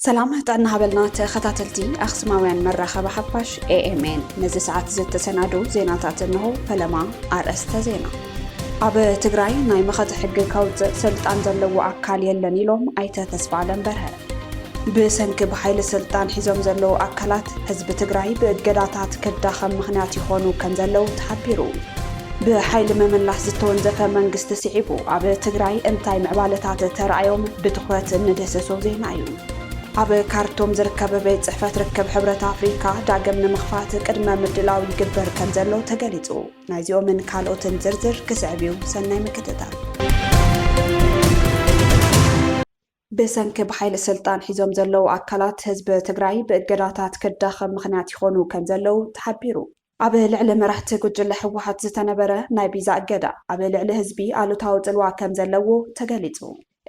ሰላም ጥዕና ሃበልና ተኸታተልቲ ኣኽስማውያን መራኸቢ ሓፋሽ ኤ ኤም ኤን። ነዚ ሰዓት ዝተሰናዱ ዜናታት እንሆ። ፈለማ ኣርእስተ ዜና። ኣብ ትግራይ ናይ መኸተ ሕጊ ከውፅእ ስልጣን ዘለዎ ኣካል የለን ኢሎም ኣይተ ተስፋ ኣለም በርሀ። ብሰንኪ ብሓይሊ ስልጣን ሒዞም ዘለዉ ኣካላት ህዝቢ ትግራይ ብእገዳታት ክዳኸም ምኽንያት ይኾኑ ከም ዘለዉ ተሓቢሩ። ብሓይሊ ምምላስ ዝተወንዘፈ መንግስቲ ስዒቡ ኣብ ትግራይ እንታይ ምዕባለታት ተራእዮም ብትኹረት እንድህስሶ ዜና እዩ። ኣብ ካርቱም ዝርከብ ቤት ጽሕፈት ርክብ ሕብረት ኣፍሪካ ዳግም ንምኽፋት ቅድመ ምድላው ይግበር ከም ዘሎ ተገሊጹ። ናይዚኦምን ካልኦትን ዝርዝር ክስዕብ እዩ። ሰናይ ምክትታል። ብሰንኪ ብሓይሊ ስልጣን ሒዞም ዘለዉ ኣካላት ህዝቢ ትግራይ ብእገዳታት ክዳኸም ምኽንያት ይኾኑ ከም ዘለዉ ተሓቢሩ። ኣብ ልዕሊ መራሕቲ ጉጅለ ህወሓት ዝተነበረ ናይ ቪዛ እገዳ ኣብ ልዕሊ ህዝቢ ኣሉታዊ ጽልዋ ከም ዘለዎ ተገሊጹ።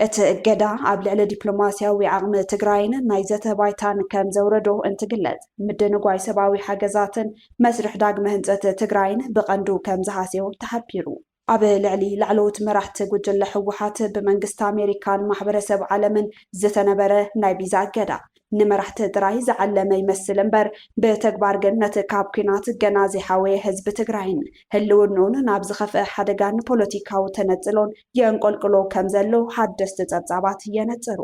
እቲ እገዳ ኣብ ልዕሊ ዲፕሎማስያዊ ዓቕሚ ትግራይን ናይ ዘተ ባይታን ከም ዘውረዶ እንትግለጽ፣ ምድንጓይ ሰብኣዊ ሓገዛትን መስርሕ ዳግመ ህንጸት ትግራይን ብቐንዱ ከም ዝሃስዮ ተሓቢሩ። ኣብ ልዕሊ ላዕለዎት መራሕቲ ጉጅለ ህወሓት ብመንግስቲ ኣሜሪካን ማሕበረሰብ ዓለምን ዝተነበረ ናይ ቪዛ እገዳ ንመራሕቲ ጥራይ ዝዓለመ ይመስል እምበር፣ ብተግባር ግን ነቲ ካብ ኲናት ገና ዘይሓወየ ህዝቢ ትግራይን ህልውንኡን ናብ ዝኸፍአ ሓደጋን ፖለቲካዊ ተነጽሎን የንቆልቅሎ ከም ዘሎ ሓደስቲ ጸብጻባት የነጽሩ።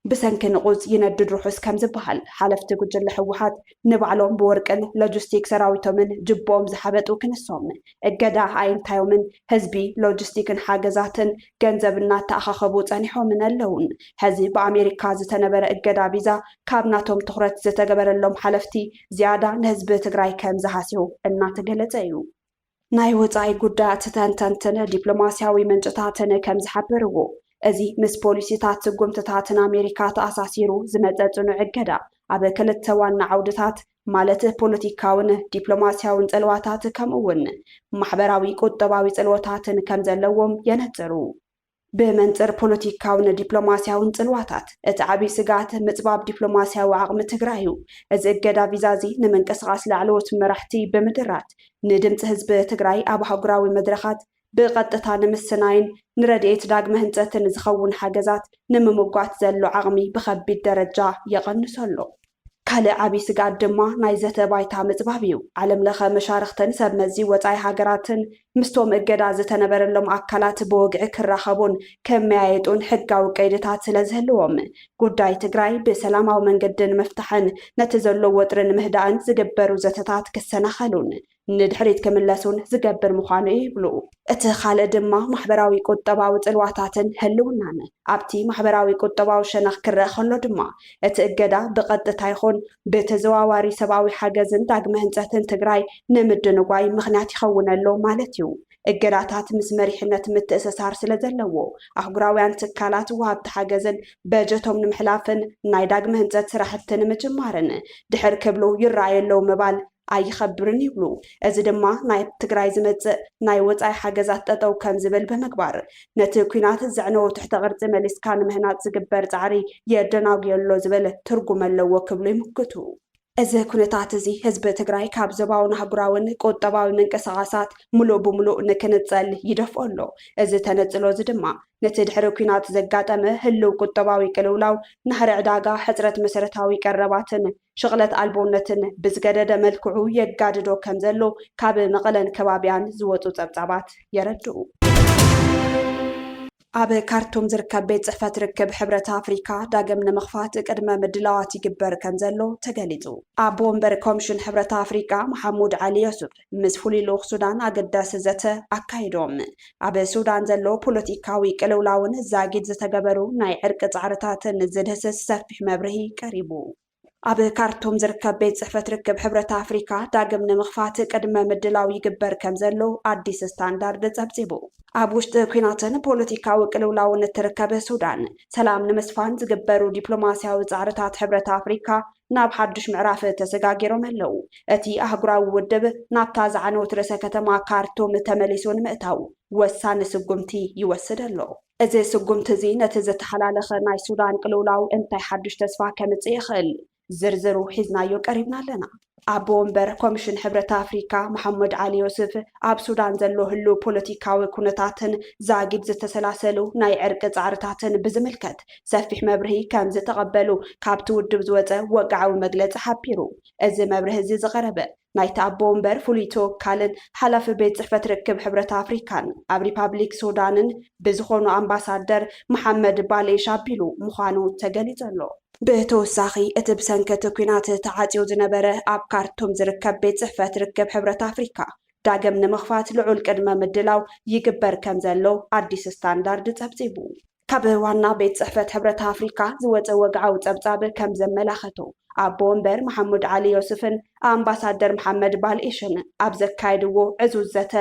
ብሰንኪ ንቑጽ ይነድድ ርሑስ ከም ዝበሃል፣ ሓለፍቲ ጉጅለ ህወሓት ንባዕሎም ብወርቅን ሎጂስቲክ ሰራዊቶምን ጅቦኦም ዝሓበጡ ክንሶም፣ እገዳ ኣየንታዮምን ህዝቢ ሎጂስቲክን ሓገዛትን ገንዘብ እናተኣኻኸቡ ጸኒሖምን ኣለውን። ሕዚ ብኣሜሪካ ዝተነበረ እገዳ ቪዛ ካብ ናቶም ትኹረት ዝተገበረሎም ሓለፍቲ ዝያዳ ንህዝቢ ትግራይ ከም ዝሃስዮ እናተገለጸ እዩ። ናይ ወጻኢ ጉዳያት ተንተንትን ዲፕሎማስያዊ ምንጭታትን ከም ዝሓበርዎ፣ እዚ ምስ ፖሊሲታት ስጉምትታትን ኣሜሪካ ተኣሳሲሩ ዝመጸ ጽኑዕ እገዳ ኣብ ክልተ ዋና ዓውድታት፣ ማለት ፖለቲካውን ዲፕሎማስያውን ጽልዋታት ከምኡ እውን ማሕበራዊ ቁጠባዊ ጽልዋታትን ከም ዘለዎም የነጽሩ። ብመንጽር ፖለቲካውን ዲፕሎማስያውን ጽልዋታት፣ እቲ ዓብዪ ስግኣት ምጽባብ ዲፕሎማስያዊ ዓቕሚ ትግራይ እዩ። እዚ እገዳ ቪዛ እዚ ንምንቅስቓስ ላዕለዎት መራሕቲ ብምድራት፣ ንድምፂ ህዝቢ ትግራይ ኣብ ኣህጉራዊ መድረኻት ብቐጥታ ንምስናይን ንረድኤት ዳግመ ህንጸትን ዝኸውን ሓገዛት ንምምጓት ዘሎ ዓቕሚ ብኸቢድ ደረጃ የቐንሶ ኣሎ። ካልእ ዓብዪ ስግኣት ድማ ናይ ዘተ ባይታ ምጽባብ እዩ። ዓለም ለኸ መሻርኽትን ሰብ መዚ ወጻኢ ሃገራትን ምስቶም እገዳ ዝተነበረሎም ኣካላት ብወግዒ ክራኸቡን ከመያየጡን ሕጋዊ ቀይድታት ስለ ዝህልዎም፣ ጉዳይ ትግራይ ብሰላማዊ መንገዲ ንምፍታሕን ነቲ ዘሎ ወጥሪ ንምህዳእን ዝግበሩ ዘተታት ክሰናኸሉን ንድሕሪት ክምለሱን ዝገብር ምዃኑ እዩ ይብሉ። እቲ ካልእ ድማ ማሕበራዊ ቁጠባዊ ጽልዋታትን ህልውናን። ኣብቲ ማሕበራዊ ቁጠባዊ ሸነኽ ክረአ ከሎ ድማ፣ እቲ እገዳ ብቐጥታ ይኹን ብተዘዋዋሪ ሰብኣዊ ሓገዝን ዳግመ ህንጸትን ትግራይ ንምድንጓይ ምኽንያት ይኸውን ኣሎ ማለት እዩ። እገዳታት ምስ መሪሕነት ምትእስሳር ስለ ዘለዎ፣ ኣህጉራውያን ትካላት ወሃብቲ ሓገዝን በጀቶም ንምሕላፍን ናይ ዳግመ ህንጸት ስራሕቲ ንምጅማርን ድሕር ክብሉ ይረኣዩ ኣለዉ ምባል ኣይኸብርን ይብሉ። እዚ ድማ ናይ ትግራይ ዝመጽእ ናይ ወጻኢ ሓገዛት ጠጠው ከም ዝብል ብምግባር፣ ነቲ ኲናት ዘዕነዎ ትሕተ ቅርጺ መሊስካ ንምህናጽ ዝግበር ጻዕሪ የደናጉዮ ኣሎ ዝብል ትርጉም ኣለዎ ክብሉ ይምክቱ። እዚ ኩነታት እዚ ህዝቢ ትግራይ ካብ ዞባውን ኣህጉራውን ቁጠባዊ ምንቅስቓሳት ምሉእ ብምሉእ ንክንጸል ይደፍኦ ኣሎ። እዚ ተነጽሎ እዚ ድማ ነቲ ድሕሪ ኲናት ዘጋጠመ ህልው ቁጠባዊ ቅልውላው፣ ናህሪ ዕዳጋ፣ ሕጽረት መሰረታዊ ቀረባትን ሽቕለት ኣልቦነትን ብዝገደደ መልክዑ የጋድዶ ከም ዘሎ ካብ መቐለን ከባቢያን ዝወጹ ጸብጻባት የረድኡ። ኣብ ካርቱም ዝርከብ ቤት ጽሕፈት ርክብ ሕብረት ኣፍሪካ ዳግም ንምኽፋት ቅድመ ምድላዋት ይግበር ከም ዘሎ ተገሊጹ። ኣቦ ወንበር ኮሚሽን ሕብረት ኣፍሪካ መሓሙድ ዓሊ ዮሱፍ ምስ ፍሉይ ልኡኽ ሱዳን ኣገዳሲ ዘተ ኣካይዶም። ኣብ ሱዳን ዘሎ ፖለቲካዊ ቅልውላውን ዛጊድ ዝተገበሩ ናይ ዕርቂ ጻዕርታትን ዝድህስስ ሰፊሕ መብርሂ ቀሪቡ። ኣብ ካርቱም ዝርከብ ቤት ጽሕፈት ርክብ ሕብረት ኣፍሪካ ዳግም ንምኽፋት ቅድመ ምድላው ይግበር ከም ዘሎ ኣዲስ ስታንዳርድ ጸብጺቡ። ኣብ ውሽጢ ኲናትን ፖለቲካዊ ቅልውላውን እትርከብ ሱዳን፣ ሰላም ንምስፋን ዝግበሩ ዲፕሎማስያዊ ጻዕርታት ሕብረት ኣፍሪካ ናብ ሓዱሽ ምዕራፍ ተሰጋጊሮም ኣለዉ። እቲ ኣህጉራዊ ውድብ ናብታ ዝዓነወት ርእሰ ከተማ ካርቱም ተመሊሱ ንምእታው ወሳኒ ስጉምቲ ይወስድ ኣሎ። እዚ ስጉምቲ እዚ ነቲ ዝተሓላለኸ ናይ ሱዳን ቅልውላው እንታይ ሓዱሽ ተስፋ ከምጽእ ይኽእል? ዝርዝሩ ሒዝናዮ ቀሪብና ኣለና። ኣቦ ወንበር ኮሚሽን ሕብረት ኣፍሪካ መሓመድ ዓሊ ዮስፍ፣ ኣብ ሱዳን ዘሎ ህልው ፖለቲካዊ ኩነታትን ዛጊድ ዝተሰላሰሉ ናይ ዕርቂ ጻዕርታትን ብዝምልከት ሰፊሕ መብርሂ ከም ዝተቐበሉ ካብቲ ውድብ ዝወጸ ወግዓዊ መግለጺ ሓቢሩ። እዚ መብርሂ እዚ ዝቐረበ ናይቲ ኣቦ ወንበር ፍሉይ ተወካልን ሓላፊ ቤት ጽሕፈት ርክብ ሕብረት ኣፍሪካን ኣብ ሪፓብሊክ ሱዳንን ብዝኾኑ ኣምባሳደር መሓመድ ባሌሽ ኣቢሉ ምዃኑ ተገሊጹ ኣሎ። ብተወሳኺ፣ እቲ ብሰንኪ እቲ ኲናት ተዓጽዩ ዝነበረ ኣብ ካርቱም ዝርከብ ቤት ጽሕፈት ርክብ ሕብረት ኣፍሪካ ዳግም ንምኽፋት ልዑል ቅድመ ምድላው ይግበር ከም ዘሎ ኣዲስ ስታንዳርድ ጸብጺቡ። ካብ ዋና ቤት ጽሕፈት ሕብረት ኣፍሪካ ዝወጸ ወግዓዊ ጸብጻብ ከም ዘመላኸቶ፣ ኣቦ ወንበር መሓሙድ ዓሊ ዮስፍን ኣምባሳደር መሓመድ ባልኢሽን ኣብ ዘካየድዎ ዕዙዝ ዘተ፣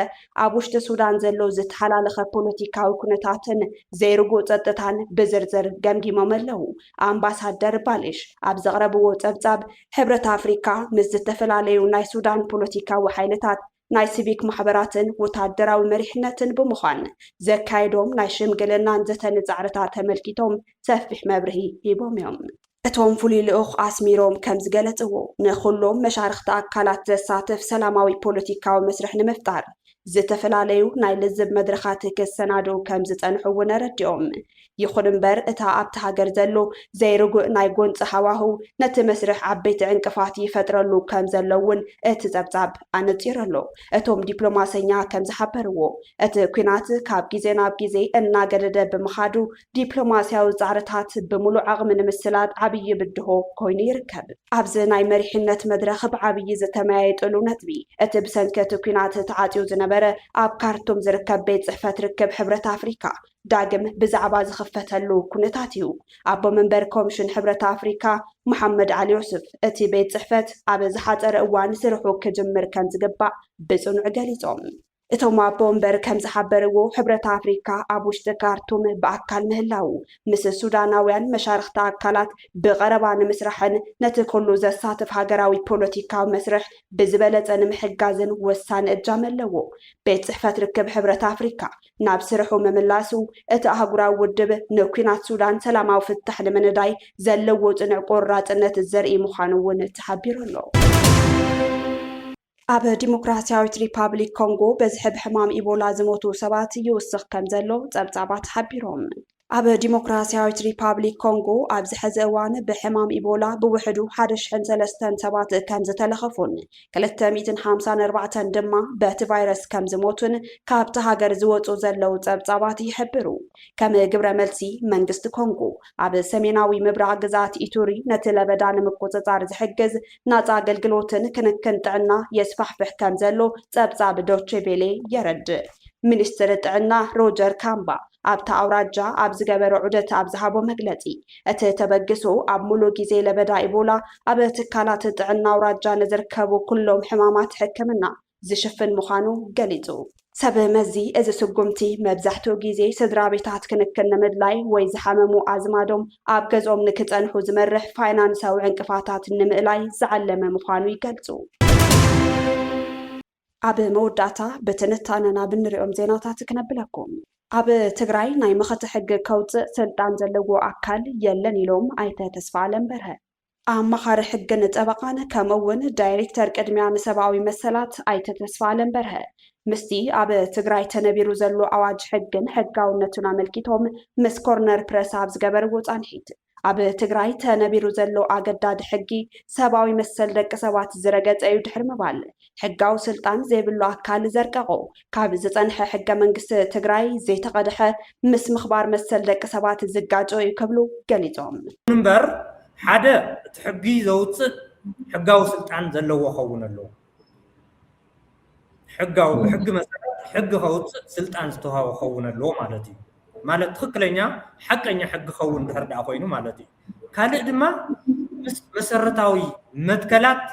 ኣብ ውሽጢ ሱዳን ዘሎ ዝተሓላለኸ ፖለቲካዊ ኩነታትን ዘይርጉእ ጸጥታን ብዝርዝር ገምጊሞም ኣለዉ። ኣምባሳደር ባልኢሽ ኣብ ዘቕረብዎ ጸብጻብ፣ ሕብረት ኣፍሪካ ምስ ዝተፈላለዩ ናይ ሱዳን ፖለቲካዊ ሓይልታት፣ ናይ ሲቪክ ማሕበራትን ወታደራዊ መሪሕነትን ብምዃን ዘካየዶም ናይ ሽምግልናን ዘተን ጻዕርታት ተመልኪቶም ሰፊሕ መብርሂ ሂቦም እዮም። እቶም ፍሉይ ልኡኽ ኣስሚሮም ከም ዝገለጽዎ፣ ንኹሎም መሻርኽቲ ኣካላት ዘሳትፍ ሰላማዊ ፖለቲካዊ መስርሕ ንምፍጣር ዝተፈላለዩ ናይ ልዝብ መድረኻት ክሰናድኡ ከም ዝጸንሑ እውን ኣረዲኦም። ይኹን እምበር፣ እታ ኣብቲ ሃገር ዘሎ ዘይርጉእ ናይ ጎንጺ ሃዋህው ነቲ መስርሕ ዓበይቲ ዕንቅፋት ይፈጥረሉ ከም ዘሎ እውን እቲ ጸብጻብ ኣነጺሩ ኣሎ። እቶም ዲፕሎማሰኛ ከም ዝሓበርዎ፣ እቲ ኲናት ካብ ግዜ ናብ ግዜ እናገደደ ብምኻዱ፣ ዲፕሎማስያዊ ጻዕርታት ብምሉእ ዓቕሚ ንምስላጥ ዓብዪ ብድሆ ኮይኑ ይርከብ። ኣብዚ ናይ መሪሕነት መድረኽ ብዓብዪ ዝተመያየጥሉ ነጥቢ፣ እቲ ብሰንኪ እቲ ኲናት ተዓጽዩ ዝነበረ ኣብ ካርቱም ዝርከብ ቤት ጽሕፈት ርክብ ሕብረት ኣፍሪካ ዳግም ብዛዕባ ዝኽፈተሉ ኩነታት እዩ። ኣቦ መንበር ኮሚሽን ሕብረት ኣፍሪካ መሓመድ ዓሊ ዮሱፍ፣ እቲ ቤት ጽሕፈት ኣብ ዝሓጸረ እዋን ስርሑ ክጅምር ከም ዝግባእ ብጽኑዕ ገሊጾም። እቶም ኣቦ መንበር ከም ዝሓበርዎ፣ ሕብረት ኣፍሪካ ኣብ ውሽጢ ካርቱም ብኣካል ምህላዉ፣ ምስ ሱዳናውያን መሻርኽቲ ኣካላት ብቐረባ ንምስራሕን ነቲ ኩሉ ዘሳትፍ ሃገራዊ ፖለቲካዊ መስርሕ ብዝበለጸ ንምሕጋዝን ወሳኒ እጃም ኣለዎ። ቤት ጽሕፈት ርክብ ሕብረት ኣፍሪካ ናብ ስርሑ ምምላሱ፣ እቲ ኣህጉራዊ ውድብ ንኲናት ሱዳን ሰላማዊ ፍታሕ ንምንዳይ ዘለዎ ጽኑዕ ቆራጽነት ዘርኢ ምዃኑ እውን ተሓቢሩ ኣሎ። ኣብ ዲሞክራስያዊት ሪፓብሊክ ኮንጎ፣ በዝሒ ብሕማም ኢቦላ ዝሞቱ ሰባት ይውስኽ ከም ዘሎ ጸብጻባት ሓቢሮም። ኣብ ዲሞክራስያዊት ሪፓብሊክ ኮንጎ፣ ኣብዚ ሕዚ እዋን ብሕማም ኢቦላ ብውሕዱ ሓደ ሽሕን ሰለስተን ሰባት ከም ዝተለኸፉን፣ ክልተ ሚእትን ሓምሳን ኣርባዕተን ድማ በቲ ቫይረስ ከም ዝሞቱን ካብቲ ሃገር ዝወጹ ዘለዉ ጸብጻባት ይሕብሩ። ከም ግብረ መልሲ፣ መንግስቲ ኮንጎ ኣብ ሰሜናዊ ምብራቕ ግዝኣት ኢቱሪ ነቲ ለበዳ ንምቁጽጻር ዝሕግዝ ናጻ ኣገልግሎትን ክንክን ጥዕና የስፋሕፍሕ ከም ዘሎ ጸብጻብ ዶቼ ቬሌ የረድእ። ሚኒስትር ጥዕና ሮጀር ካምባ ኣብታ ኣውራጃ ኣብ ዝገበሮ ዑደት ኣብ ዝሃቦ መግለጺ፣ እቲ ተበግሶ ኣብ ሙሉእ ግዜ ለበዳ ኢቦላ ኣብ ትካላት ጥዕና ኣውራጃ ንዝርከቡ ኩሎም ሕማማት ሕክምና ዝሽፍን ምዃኑ ገሊጹ። ሰብ መዚ፣ እዚ ስጉምቲ መብዛሕትኡ ግዜ ስድራ ቤታት ክንክን ንምድላይ ወይ ዝሓመሙ ኣዝማዶም ኣብ ገዝኦም ንክጸንሑ ዝመርሕ ፋይናንሳዊ ዕንቅፋታት ንምእላይ ዝዓለመ ምዃኑ ይገልጹ። ኣብ መወዳእታ፣ ብትንታነና ብንሪኦም ዜናታት ክነብለኩም። ኣብ ትግራይ ናይ መኸተ ሕጊ ከውፅእ ስልጣን ዘለዎ ኣካል የለን ኢሎም ኣይተ ተስፋ ኣለም በርሀ። ኣማኻሪ ሕግን ጠበቓን ከምኡ እውን ዳይሬክተር ቅድሚያ ንሰብኣዊ መሰላት ኣይተ ተስፋ ኣለም በርሀ፣ ምስቲ ኣብ ትግራይ ተነቢሩ ዘሎ ኣዋጅ ሕግን ሕጋውነቱን ኣመልኪቶም ምስ ኮርነር ፕረስ ኣብ ዝገበርዎ ፃንሒት፣ ኣብ ትግራይ ተነቢሩ ዘሎ ኣገዳዲ ሕጊ ሰብኣዊ መሰል ደቂ ሰባት ዝረገፀ እዩ ድሕሪ ምባል፣ ሕጋዊ ስልጣን ዘይብሉ ኣካል ዘርቀቖ፣ ካብ ዝፀንሐ ሕገ መንግስቲ ትግራይ ዘይተቐድሐ፣ ምስ ምኽባር መሰል ደቂ ሰባት ዝጋጮ እዩ ክብሉ ገሊፆም። እምበር፣ ሓደ፣ እቲ ሕጊ ዘውፅእ ሕጋዊ ስልጣን ዘለዎ ክኸውን ኣለዎ። ሕጋዊ፣ ብሕጊ መሰረት ሕጊ ከውፅእ ስልጣን ዝተዋሃቦ ክኸውን ኣለዎ ማለት እዩ። ማለት ትኽክለኛ ሓቀኛ ሕጊ ክኸውን ድሕር ደኣ ኮይኑ ማለት እዩ። ካልእ ድማ፣ ምስ መሰረታዊ መትከላት፣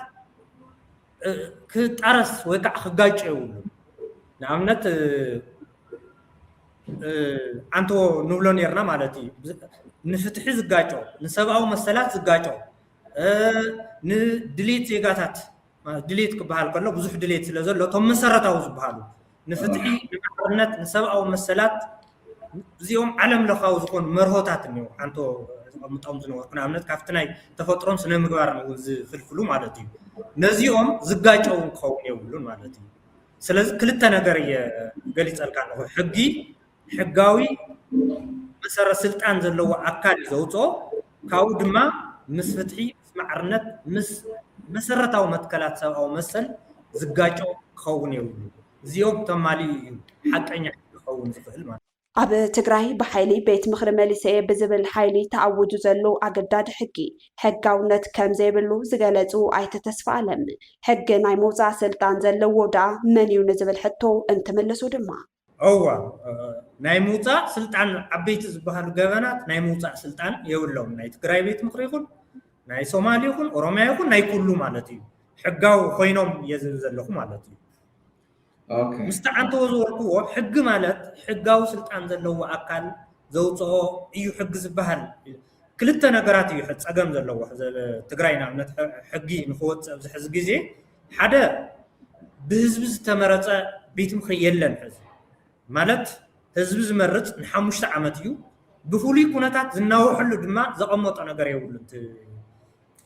እ፣ ክጣረስ ወይ ከዓ ክጋጮ የብሉን። ንኣብነት፣ እ፣ እ፣ ኣንቶ ንብሎ ነርና ማለት እዩ። ንፍትሒ ዝጋጮ፣ ንሰብኣዊ መሰላት ዝጋጮ፣ እ፣ ንድሌት ዜጋታት፣ ማለት ድሌት ክበሃል ከሎ ብዙሕ ድሌት ስለ ዘሎ፣ እቶም መሰረታዊ ዝበሃሉ፣ ንፍትሒ፣ ንማዕርነት፣ ንሰብኣዊ መሰላት፣ እዚኦም ዓለም ለኻዊ ዝኾኑ መርሆታት እኒኦ። ኣንቶ ዝቐምጦም ዝነበርኩ፣ ንኣብነት ካብቲ ናይ ተፈጥሮን ስነ ምግባርን እውን ዝፍልፍሉ ማለት እዩ። ነዚኦም ዝጋጨውን ክኸውን የብሉን ማለት እዩ። ስለዚ ክልተ ነገር እየ ገሊጸልካ ኣለኹ። ሕጊ ሕጋዊ መሰረት ስልጣን ዘለዎ ኣካል እዩ ዘውፅኦ። ካብኡ ድማ ምስ ፍትሒ፣ ምስ ማዕርነት፣ ምስ መሰረታዊ መትከላት ሰብኣዊ መሰል ዝጋጮ ክኸውን የብሉ። እዚኦም ተማሊኡ እዩ ሓቀኛ ሕጊ ክኸውን ዝኽእል ማለት እዩ። ኣብ ትግራይ ብሓይሊ ቤት ምኽሪ መሊሰ እየ ብዝብል ሓይሊ ተኣውጁ ዘሎ ኣገዳዲ ሕጊ ሕጋውነት ከም ዘይብሉ ዝገለፁ ኣይተ ተስፋ ኣለም፣ ሕጊ ናይ ምውፃእ ስልጣን ዘለዎ ደኣ መን እዩ ንዝብል ሕቶ እንትምልሱ ድማ እዋ ናይ ምውፃእ ስልጣን ዓበይቲ ዝበሃሉ ገበናት ናይ ምውፃእ ስልጣን የብሎም። ናይ ትግራይ ቤት ምኽሪ ይኹን ናይ ሶማል ይኹን ኦሮሚያ ይኹን ናይ ኩሉ ማለት እዩ። ሕጋዊ ኮይኖም እየ ዝብል ዘለኹ ማለት እዩ። ኦኬ ምስቲ ዓንተዎ ዝበልክዎ ሕጊ ማለት ሕጋዊ ስልጣን ዘለዎ ኣካል ዘውፅኦ እዩ ሕጊ ዝበሃል። ክልተ ነገራት እዩ ሕዚ ፀገም ዘለዎ። ሕዚ ትግራይ ንኣብነት ሕ- ሕጊ ንክወፅእ ኣብዚ ሕዚ ግዜ ሓደ ብህዝቢ ዝተመረፀ ቤት ምኽሪ የለን። ሕዚ ማለት ህዝቢ ዝመርፅ ንሓሙሽተ ዓመት እዩ። ብፍሉይ ኩነታት ዝናወሐሉ ድማ ዘቐመጦ ነገር የብሉን። እቲ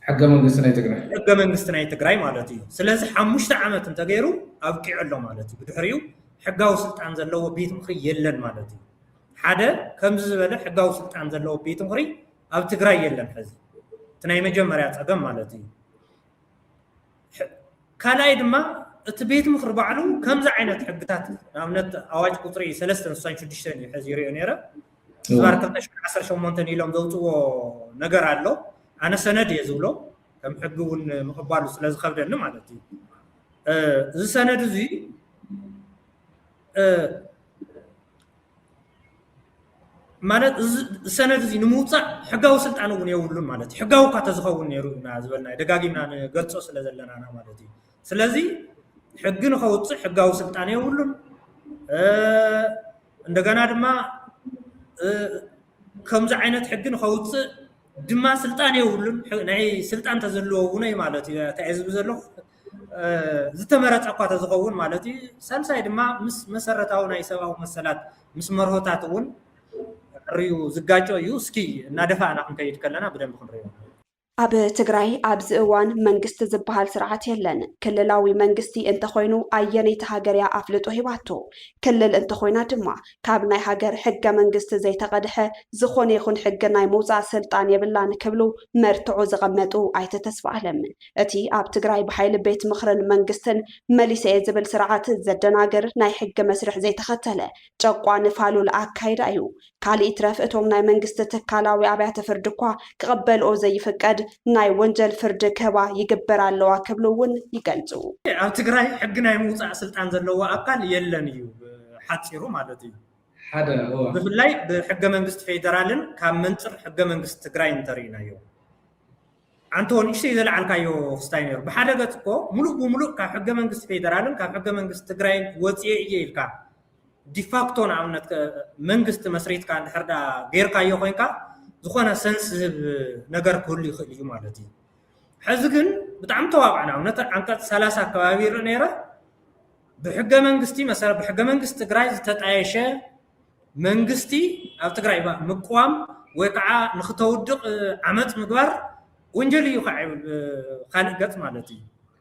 ሕገ መንግስቲ ናይ ትግራይ ሕገ መንግስቲ ናይ ትግራይ ማለት እዩ። ስለዚ ሓሙሽተ ዓመት እንተገይሩ ኣብቂዑ ኣሎ ማለት እዩ። ብድሕሪኡ ሕጋዊ ስልጣን ዘለዎ ቤት ምኽሪ የለን ማለት እዩ። ሓደ ከምዚ ዝበለ ሕጋዊ ስልጣን ዘለዎ ቤት ምኽሪ ኣብ ትግራይ የለን። ሕዚ እቲ ናይ መጀመርያ ፀገም ማለት እዩ። ሕ- ካልኣይ ድማ እቲ ቤት ምኽሪ ባዕሉ ከምዚ ዓይነት ሕግታት ንኣብነት ኣዋጅ ቁፅሪ ሰለስተ ስሳን ሽዱሽተን እዩ ሕዚ ይሪኦ ነይረ ዝባር ክልተ ሽሕን ዓሰርተ ሸሞንተን ኢሎም ዘውፅዎ ነገር ኣሎ። ኣነ ሰነድ እየ ዝብሎ ከም ሕጊ እውን ምቕባሉ ስለ ዝኸብደኒ ማለት እዩ። እ፣ እዚ ሰነድ እዚ እ፣ ማለት እዚ ሰነድ እዚ ንምውፃእ ሕጋዊ ስልጣን እውን የብሉን ማለት እዩ። ሕጋዊ እኳ ተዝኸውን ነይሩ ኢና ዝበልና ደጋጊምና ንገልፆ ስለ ዘለና ኢና ማለት እዩ። ስለዚ ሕጊ ንኸውፅእ ሕጋዊ ስልጣን የብሉን። እ፣ እንደገና ድማ እ፣ ከምዚ ዓይነት ሕጊ ንኸውፅእ ድማ ስልጣን የብሉን። ሕ- ናይ ስልጣን ተዘለዎ እውን እዩ ማለት እዩ። እንታይ እየ ዝብል ዘለኹ እ፣ ዝተመረፀ እኳ ተዝኸውን ማለት እዩ። ሳልሳይ ድማ ምስ መሰረታዊ ናይ ሰብኣዊ መሰላት ምስ መርሆታት እውን ርዩ ዝጋጮ እዩ። እስኪ እናደፋእና ክንከይድ ከለና ብደንብ ክንሪኦ። ኣብ ትግራይ ኣብዚ እዋን መንግስቲ ዝበሃል ስርዓት የለን። ክልላዊ መንግስቲ እንተኾይኑ ኣየነይቲ ሃገር እያ ኣፍልጦ ሂባቶ? ክልል እንተኾይና ድማ ካብ ናይ ሃገር ሕገ መንግስቲ ዘይተቐድሐ ዝኾነ ይኹን ሕጊ ናይ ምውፃእ ስልጣን የብላን ክብሉ መርትዖ ዘቐመጡ ኣይተ ተስፋ ኣለም፣ እቲ ኣብ ትግራይ ብሓይሊ ቤት ምኽርን መንግስትን መሊሰ እየ ዝብል ስርዓት ዘደናግር ናይ ሕጊ መስርሕ ዘይተኸተለ ጨቋኒ ፋሉል ኣካይዳ እዩ። ካልእ ይትረፍ እቶም ናይ መንግስቲ ትካላዊ ኣብያተ ፍርዲ እኳ ክቕበልኦ ዘይፍቀድ ናይ ወንጀል ፍርዲ ክህባ ይግበር ኣለዋ ክብሉ እውን ይገልፁ። ኣብ ትግራይ ሕጊ ናይ ምውፃእ ስልጣን ዘለዎ ኣካል የለን እዩ ብሓፂሩ ማለት እዩ። ሓደ እዋ ብፍላይ ብሕገ መንግስቲ ፌደራልን ካብ መንፅር ሕገ መንግስቲ ትግራይ እንተርኢናዮ ኣንተ ንእሽተይ ዘለዓልካዮ ክስታይ ነይሩ። ብሓደ ገፅ እኮ ሙሉእ ብሙሉእ ካብ ሕገ መንግስቲ ፌደራልን ካብ ሕገ መንግስቲ ትግራይን ወፅየ እየ ኢልካ ዲፋክቶ ንኣብነት ከ- መንግስቲ መስሪትካ እንድሕር ዳ ገይርካዮ ኮይንካ ዝኾነ ሰንስ ዝህብ ነገር ክህሉ ይኽእል እዩ ማለት እዩ። ሕዚ ግን ብጣዕሚ ተዋቕዕና እውነት ዓንቀፅ ሰላሳ ኣካባቢ ይርኢ ነይረ ብሕገ መንግስቲ መሰረት ብሕገ መንግስቲ ትግራይ ዝተጣየሸ መንግስቲ ኣብ ትግራይ ባ- ምቅዋም ወይ ከዓ ንክተውድቕ ዓመፅ ምግባር ወንጀል እዩ ከዓ ይብል ካልእ ገፅ ማለት እዩ።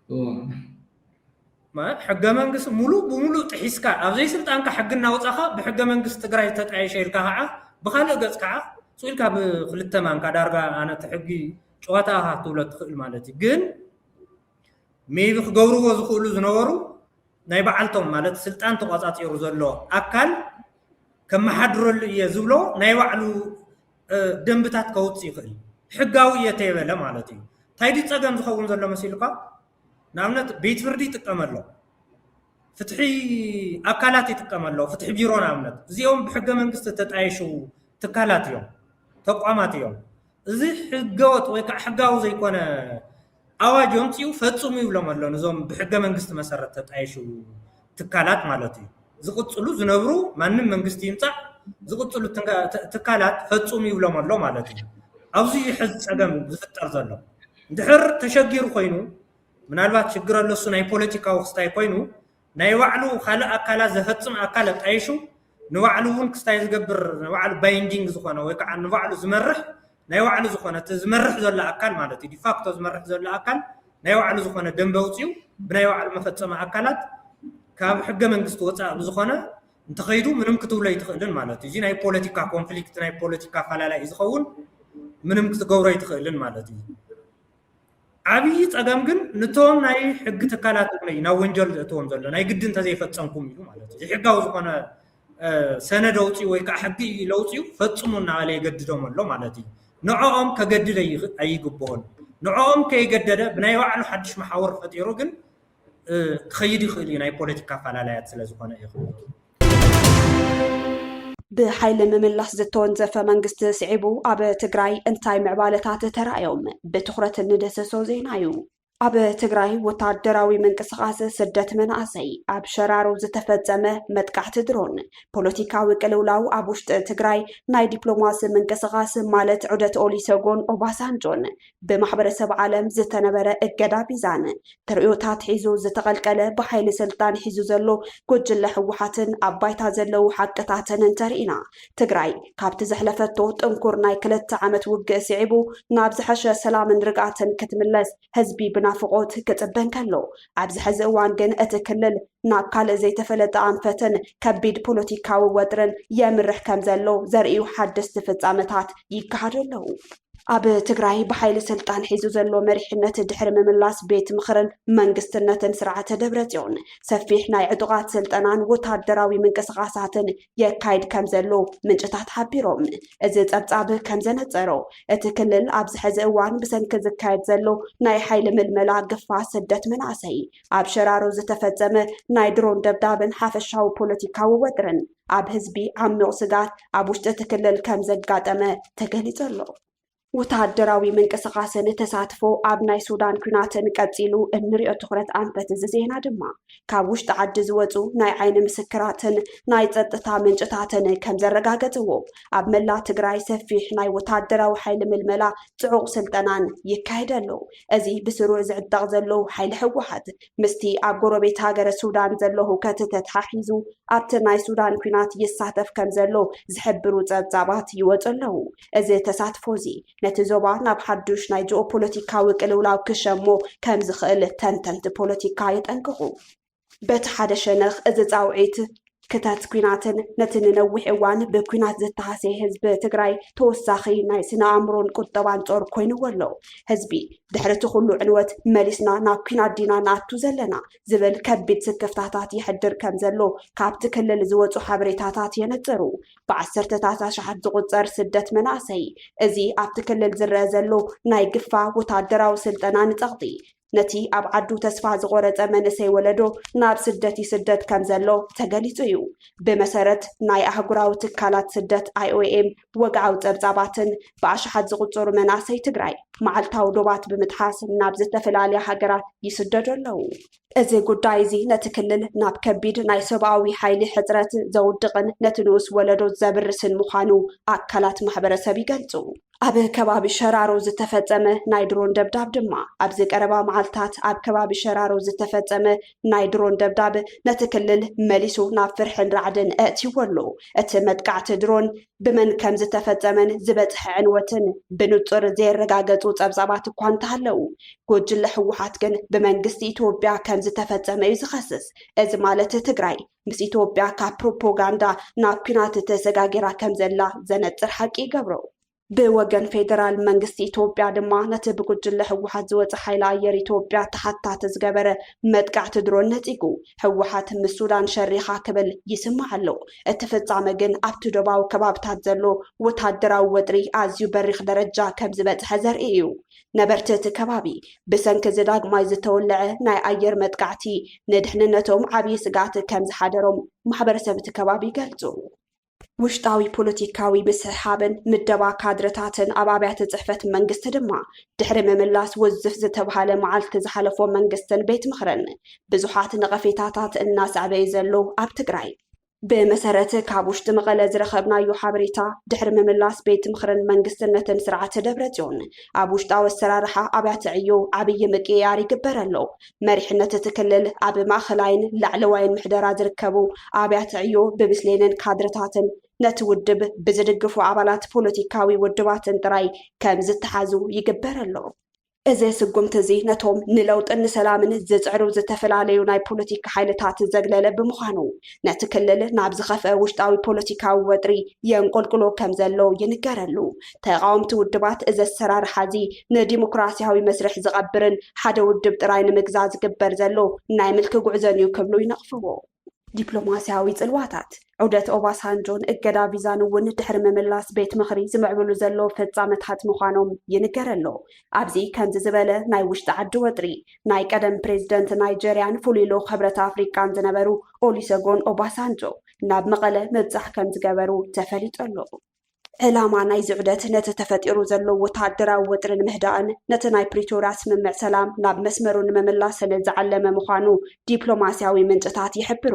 እዋ ማለት ሕገ መንግስቲ ሙሉእ ብሙሉእ ጥሒስካ ኣብ ዘይስልጣንካ ሕጊ እናውፃኻ ብሕገ መንግስቲ ትግራይ ተጣየሸ ኢልካ ከዓ ብካልእ ገፅ ከዓ ስኢልካ ብክልተ ማንካ ዳርጋ ኣነ እቲ ሕጊ ጨዋታ ኢኻ ክትብሎ ትኽእል ማለት እዩ። ግን ሜቢ ክገብርዎ ዝኽእሉ ዝነበሩ ናይ በዓልቶም ማለት ስልጣን ተቋፃፂሩ ዘሎ ኣካል ከመሓድረሉ እየ ዝብሎ ናይ ባዕሉ እ፣ ደንብታት ከውፅእ ይኽእል ሕጋዊ እየ ተይበለ ማለት እዩ። እንታይ ድዩ ፀገም ዝኸውን ዘሎ መሲልካ? ንኣብነት ቤት ፍርዲ ይጥቀመሎ፣ ፍትሒ ኣካላት ይጥቀመሎ፣ ፍትሒ ቢሮ ንኣብነት እዚኦም ብሕገ መንግስቲ ተጣየሹ ትካላት እዮም፣ ተቋማት እዮም። እዚ ሕገወጥ ወይ ከዓ ሕጋዊ ዘይኮነ ኣዋጅ ኣምፂኡ ፈፅሙ ይብሎም ኣሎ። ነዞም ብሕገ መንግስቲ መሰረት ተጣየሹ ትካላት ማለት እዩ። ዝቕፅሉ ዝነብሩ ማንም መንግስቲ ይምፃእ ዝቕፅሉ ትንጋ- ት- ትካላት ፈፅሙ ይብሎም ኣሎ ማለት እዩ። ኣብዚ እዩ ሕዚ ፀገም ዝፍጠር ዘሎ። እንድሕር ተሸጊሩ ኮይኑ ምናልባት ሽግር ኣለሱ ናይ ፖለቲካዊ ክስታይ ኮይኑ ናይ ባዕሉ ካልእ ኣካላት ዘፈፅም ኣካል ኣጣይሹ ንባዕሉ እውን ክስታይ ዝገብር ንባዕሉ ባይንዲንግ ዝኾነ ወይ ከዓ ንባዕሉ ዝመርሕ ናይ ባዕሉ ዝኾነ እቲ ዝመርሕ ዘሎ ኣካል ማለት እዩ፣ ዲፋክቶ ዝመርሕ ዘሎ ኣካል ናይ ባዕሉ ዝኾነ ደንበ ኣውፂኡ ብናይ ባዕሉ መፈፀሚ ኣካላት ካብ ሕገ መንግስቲ ወፃኢ ብዝኾነ እንተኸይዱ ምንም ክትብሎ ኣይትኽእልን ማለት እዩ። እዚ ናይ ፖለቲካ ኮንፍሊክት፣ ናይ ፖለቲካ ኣፈላላይ እዩ ዝኸውን፣ ምንም ክትገብሮ ኣይትኽእልን ማለት እዩ። ዓብዪ ፀገም ግን ንቶም ናይ ሕጊ ትካላት እውን እዩ ናብ ወንጀል ዘእትዎም ዘሎ፣ ናይ ግዲ እንተዘይፈፀምኩም ኢሉ ማለት እዩ። ዘይሕጋዊ ዝኾነ ሰነድ ኣውፅኡ ወይ ከዓ ሕጊ ለውፅኡ ፈፅሙ እናበለ የገድዶም ኣሎ ማለት እዩ። ንዕኦም ከገድድ ኣይግብኦን። ንዕኦም ከይገደደ ብናይ ባዕሉ ሓድሽ መሓውር ፈጢሩ ግን ክኸይድ ይኽእል እዩ፣ ናይ ፖለቲካ ኣፈላላያት ስለ ዝኾነ እዩ። ብሓይሊ ምምላስ ዝተወንዘፈ መንግስቲ ስዒቡ ኣብ ትግራይ እንታይ ምዕባለታት ተራእዮም? ብትኹረት ንደሰሶ ዜና እዩ። ኣብ ትግራይ ወታደራዊ ምንቅስቓስ ስደት መናእሰይ፣ ኣብ ሸራሮ ዝተፈጸመ መጥቃዕቲ ድሮን፣ ፖለቲካዊ ቅልውላው ኣብ ውሽጢ ትግራይ፣ ናይ ዲፕሎማሲ ምንቅስቓስ ማለት ዑደት ኦሊሰጎን ኦባሳንጆን፣ ብማሕበረሰብ ዓለም ዝተነበረ እገዳ ቪዛን፣ ተርእዮታት ሒዙ ዝተቐልቀለ ብሓይሊ ስልጣን ሒዙ ዘሎ ጉጅለ ህወሓትን ኣብ ባይታ ዘለዉ ሓቅታትን እንተርኢና፣ ትግራይ ካብቲ ዘሕለፈቶ ጥንኩር ናይ ክልተ ዓመት ውግእ ስዒቡ ናብ ዝሐሸ ሰላምን ርግኣትን ክትምለስ ህዝቢ ብናፍቖት ክጽበ እንከሎ፣ ኣብዚ ሕዚ እዋን ግን እቲ ክልል ናብ ካልእ ዘይተፈለጠ ኣንፈትን ከቢድ ፖለቲካዊ ወጥርን የምርሕ ከም ዘሎ ዘርእዩ ሓደስቲ ፍጻመታት ይከሃዱ ኣለዉ። ኣብ ትግራይ ብሓይሊ ስልጣን ሒዙ ዘሎ መሪሕነት ድሕሪ ምምላስ ቤት ምኽርን መንግስትነትን ስርዓተ ደብረጽዮን፣ ሰፊሕ ናይ ዕጡቓት ስልጠናን ወታደራዊ ምንቅስቓሳትን የካይድ ከም ዘሎ ምንጭታት ሓቢሮም። እዚ ጸብጻብ ከም ዘነጸሮ፣ እቲ ክልል ኣብዚ ሕዚ እዋን ብሰንኪ ዝካየድ ዘሎ ናይ ሓይሊ ምልመላ ግፋ ስደት መናእሰይ፣ ኣብ ሸራሮ ዝተፈጸመ ናይ ድሮን ደብዳብን ሓፈሻዊ ፖለቲካዊ ወጥርን ኣብ ህዝቢ ዓሚቕ ስግኣት ኣብ ውሽጢ እቲ ክልል ከም ዘጋጠመ ተገሊጹ ኣሎ። ወተሃደራዊ ምንቅስቓስን ተሳትፎ ኣብ ናይ ሱዳን ኲናትን ቀጺሉ እንሪኦ ትኹረት ኣንፈት እዚ ዜና ድማ፣ ካብ ውሽጢ ዓዲ ዝወጹ ናይ ዓይኒ ምስክራትን ናይ ጸጥታ ምንጭታትን ከም ዘረጋገጽዎ፣ ኣብ መላ ትግራይ ሰፊሕ ናይ ወተሃደራዊ ሓይሊ ምልመላ ጽዑቕ ስልጠናን ይካየድ ኣሎ። እዚ ብስሩ ዝዕጠቕ ዘሎ ሓይሊ ህወሓት ምስቲ ኣብ ጎረቤት ሃገረ ሱዳን ዘሎ ህውከት ተተሓሒዙ ኣብቲ ናይ ሱዳን ኲናት ይሳተፍ ከም ዘሎ ዝሕብሩ ጸብጻባት ይወጹ ኣለዉ። እዚ ተሳትፎ እዚ ነቲ ዞባ ናብ ሓዱሽ ናይ ጂኦፖለቲካዊ ቅልውላው ክሸሞ ከም ዝኽእል ተንተንቲ ፖለቲካ የጠንቅቑ። በቲ ሓደ ሸነኽ እዚ ጻውዒት ክተት ኲናትን ነቲ ንነዊሕ እዋን ብኲናት ዝተሃሰየ ህዝቢ ትግራይ ተወሳኺ ናይ ስነ ኣእምሮን ቁጠባን ጾር ኮይንዎ ኣሎ። ህዝቢ ድሕሪ እቲ ኩሉ ዕንወት መሊስና ናብ ኲናት ዲና ንኣቱ ዘለና ዝብል ከቢድ ስክፍታታት የሕድር ከም ዘሎ ካብቲ ክልል ዝወጹ ሓበሬታታት የነጽሩ። ብዓሰርተታት ኣሽሓት ዝቑጸር ስደት መናእሰይ፣ እዚ ኣብቲ ክልል ዝረአ ዘሎ ናይ ግፋ ወታደራዊ ስልጠና ንጸቕጢ፣ ነቲ ኣብ ዓዱ ተስፋ ዝቖረጸ መንእሰይ ወለዶ ናብ ስደት ይስደድ ከም ዘሎ ተገሊጹ እዩ። ብመሰረት ናይ ኣህጉራዊ ትካላት ስደት ኣይ ኦ ኤም ወግዓዊ ጸብጻባትን፣ ብኣሽሓት ዝቑጸሩ መናእሰይ ትግራይ መዓልታዊ ዶባት ብምጥሓስ ናብ ዝተፈላለያ ሃገራት ይስደዱ ኣለዉ። እዚ ጉዳይ እዚ ነቲ ክልል ናብ ከቢድ ናይ ሰብኣዊ ሓይሊ ሕጽረት ዘውድቕን ነቲ ንኡስ ወለዶ ዘብርስን ምዃኑ ኣካላት ማሕበረሰብ ይገልጹ። ኣብ ከባቢ ሸራሮ ዝተፈጸመ ናይ ድሮን ደብዳብ ድማ፣ ኣብዚ ቀረባ መዓልታት ኣብ ከባቢ ሸራሮ ዝተፈጸመ ናይ ድሮን ደብዳብ ነቲ ክልል መሊሱ ናብ ፍርሕን ራዕድን ኣእትይዎ ኣሎ። እቲ መጥቃዕቲ ድሮን ብመን ከም ዝተፈጸመን ዝበጽሐ ዕንወትን ብንጹር ዘየረጋገጹ ጸብጻባት እኳ እንተሃለዉ፣ ጉጅለ ህወሓት ግን ብመንግስቲ ኢትዮጵያ ከም ዝተፈጸመ እዩ ዝኸስስ። እዚ ማለት ትግራይ ምስ ኢትዮጵያ ካብ ፕሮፓጋንዳ ናብ ኲናት ተሰጋጊራ ከም ዘላ ዘነጽር ሓቂ ይገብሮ። ብወገን ፌደራል መንግስቲ ኢትዮጵያ ድማ ነቲ ብጉጅለ ህወሓት ዝወጸ ሓይሊ ኣየር ኢትዮጵያ ተሓታቲ ዝገበረ መጥቃዕቲ ድሮን ነጺጉ። ህወሓት ምስ ሱዳን ሸሪኻ ክብል ይስማዕ ኣሎ። እቲ ፍጻመ ግን ኣብቲ ዶባዊ ከባብታት ዘሎ ወታደራዊ ወጥሪ ኣዝዩ በሪኽ ደረጃ ከም ዝበጽሐ ዘርኢ እዩ። ነበርቲ እቲ ከባቢ ብሰንኪ እዚ ዳግማይ ዝተወለዐ ናይ ኣየር መጥቃዕቲ ንድሕንነቶም ዓብዪ ስግኣት ከም ዝሓደሮም ማሕበረሰብ እቲ ከባቢ ይገልጹ። ውሽጣዊ ፖለቲካዊ ምስሕሓብን ምደባ ካድረታትን ኣብ ኣብያተ ጽሕፈት መንግስቲ ድማ ድሕሪ ምምላስ ውዝፍ ዝተብሃለ መዓልቲ ዝሓለፎ መንግስትን ቤት ምኽርን ብዙሓት ነቐፌታታት እናስዐበ እዩ ዘሎ ኣብ ትግራይ። ብመሰረት ካብ ውሽጢ መቐለ ዝረኸብናዮ ሓበሬታ፣ ድሕሪ ምምላስ ቤት ምኽርን መንግስትነትን ስርዓት ደብረጽዮን ኣብ ውሽጣዊ ኣሰራርሓ ኣብያተ ዕዮ ዓብዪ ምቅይያር ይግበር ኣሎ። መሪሕነት እቲ ክልል ኣብ ማእኸላይን ላዕለዋይን ምሕደራ ዝርከቡ ኣብያተ ዕዮ ብብስሌንን ካድረታትን ነቲ ውድብ ብዝድግፉ ኣባላት ፖለቲካዊ ውድባትን ጥራይ ከም ዝተሓዙ ይግበር ኣሎ። እዚ ስጉምቲ እዚ ነቶም ንለውጥን ንሰላምን ዝጽዕሩ ዝተፈላለዩ ናይ ፖለቲካ ሓይልታት ዘግለለ ብምዃኑ፣ ነቲ ክልል ናብ ዝኸፍአ ውሽጣዊ ፖለቲካዊ ወጥሪ የንቆልቁሎ ከም ዘሎ ይንገረሉ። ተቓወምቲ ውድባት እዚ ኣሰራርሓ እዚ ንዲሞክራሲያዊ መስርሕ ዝቐብርን ሓደ ውድብ ጥራይ ንምግዛእ ዝግበር ዘሎ ናይ ምልኪ ጉዕዞን እዩ ክብሉ ይነቕፍዎ። ዲፕሎማሲያዊ ጽልዋታት። ዑደት ኦባሳንጆን እገዳ ቪዛን እውን ድሕሪ ምምላስ ቤት ምኽሪ ዝምዕብሉ ዘለዉ ፍጻመታት ምዃኖም ይንገር ኣሎ። ኣብዚ ከምዚ ዝበለ ናይ ውሽጢ ዓዲ ወጥሪ፣ ናይ ቀደም ፕሬዝደንት ናይጀርያን ፍሉይ ልኡኽ ሕብረት ኣፍሪቃን ዝነበሩ ኦሊሰጎን ኦባሳንጆ ናብ መቐለ ምብጻሕ ከም ዝገበሩ ተፈሊጡ ኣሎ። ዕላማ ናይዚ ዑደት ነቲ ተፈጢሩ ዘሎ ወተሃደራዊ ወጥሪ ንምህዳእን ነቲ ናይ ፕሪቶርያ ስምምዕ ሰላም ናብ መስመሩ ንምምላስን ዝዓለመ ምዃኑ ዲፕሎማስያዊ ምንጭታት ይሕብሩ።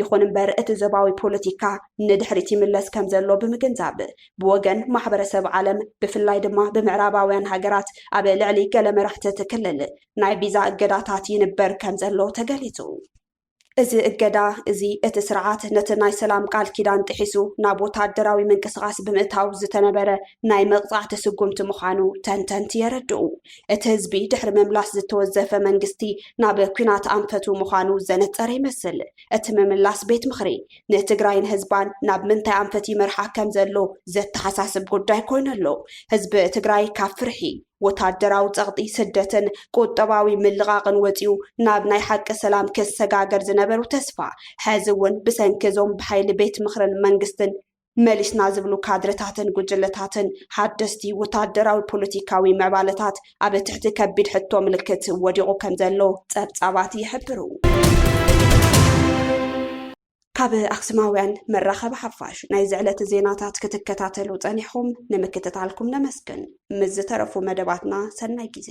ይኹን እምበር፣ እቲ ዞባዊ ፖለቲካ ንድሕሪት ይምለስ ከም ዘሎ ብምግንዛብ፣ ብወገን ማሕበረሰብ ዓለም፣ ብፍላይ ድማ ብምዕራባውያን ሃገራት፣ ኣብ ልዕሊ ገለ መራሕቲ እቲ ክልል ናይ ቪዛ እገዳታት ይንበር ከም ዘሎ ተገሊጹ። እዚ እገዳ እዚ፣ እቲ ስርዓት ነቲ ናይ ሰላም ቃል ኪዳን ጥሒሱ ናብ ወተሃደራዊ ምንቅስቓስ ብምእታው ዝተነበረ ናይ መቕጻዕቲ ስጉምቲ ምዃኑ ተንተንቲ የረድኡ። እቲ ህዝቢ ድሕሪ ምምላስ ዝተወዘፈ መንግስቲ ናብ ኲናት ኣንፈቱ ምዃኑ ዘነጸረ ይመስል። እቲ ምምላስ ቤት ምኽሪ ንትግራይን ህዝባን ናብ ምንታይ ኣንፈት ይመርሓ ከም ዘሎ ዘተሓሳስብ ጉዳይ ኮይኑ ኣሎ። ህዝቢ ትግራይ ካብ ፍርሒ፣ ወታደራዊ ጸቕጢ፣ ስደትን ቁጠባዊ ምልቓቕን ወጺኡ ናብ ናይ ሓቂ ሰላም ክሰጋገር ዝነበሩ ተስፋ፣ ሕዚ እውን ብሰንኪ እዞም ብሓይሊ ቤት ምኽርን መንግስትን መሊስና ዝብሉ ካድረታትን ጉጅለታትን ሓደስቲ ወታደራዊ ፖለቲካዊ ምዕባለታት ኣብ ትሕቲ ከቢድ ሕቶ ምልክት ወዲቑ ከም ዘሎ ጸብጻባት ይሕብሩ። ካብ ኣክሱማውያን መራኸቢ ሓፋሽ ናይዚ ዕለት ዜናታት ክትከታተሉ ጸኒሕኹም ንምክትታልኩም ነመስግን። ምስ ዝተረፉ መደባትና ሰናይ ግዜ።